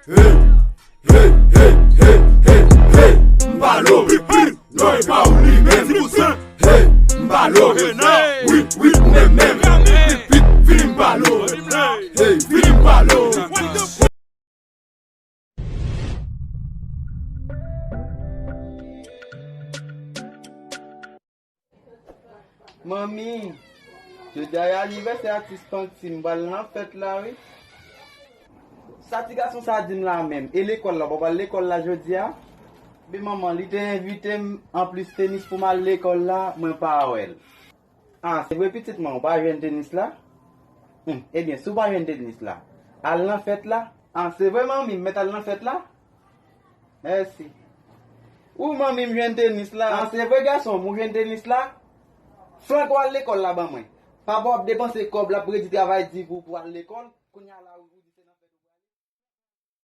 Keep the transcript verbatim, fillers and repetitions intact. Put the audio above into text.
Hey, hey, hey, hey, hey, hey, m pa lo, non, e pa ou li menm. Hey, m pa lo, wi, wi, ou menm, menm. Vini m pa lo. Hey, vini m pa lo. Manmi, jodi a anivèsè atis Panti, m pral nan fèt la wi. Sa ti gason sa di m la menm, e lekòl la, w pa pral lekòl la jodi a? Be manman, li te envite m, anplis tenis pou m al lekòl la, mwen pa wè l. Ah, se vre pitit mwen, ou pa jwenn tenis la? Hmm, ebyen, si w pa jwenn tenis la, al nan fèt la. Ah, se vre manmi, m mèt al nan fèt la? Mèsi. Ou manmi m jwenn tenis la. Ah, se vre gason m, ou jwenn tenis la? Flanke w al lekòl la ban mwen. Papa w ap depanse kòb l ap redi travay di pou, pou al lekòl. Kounye a la ou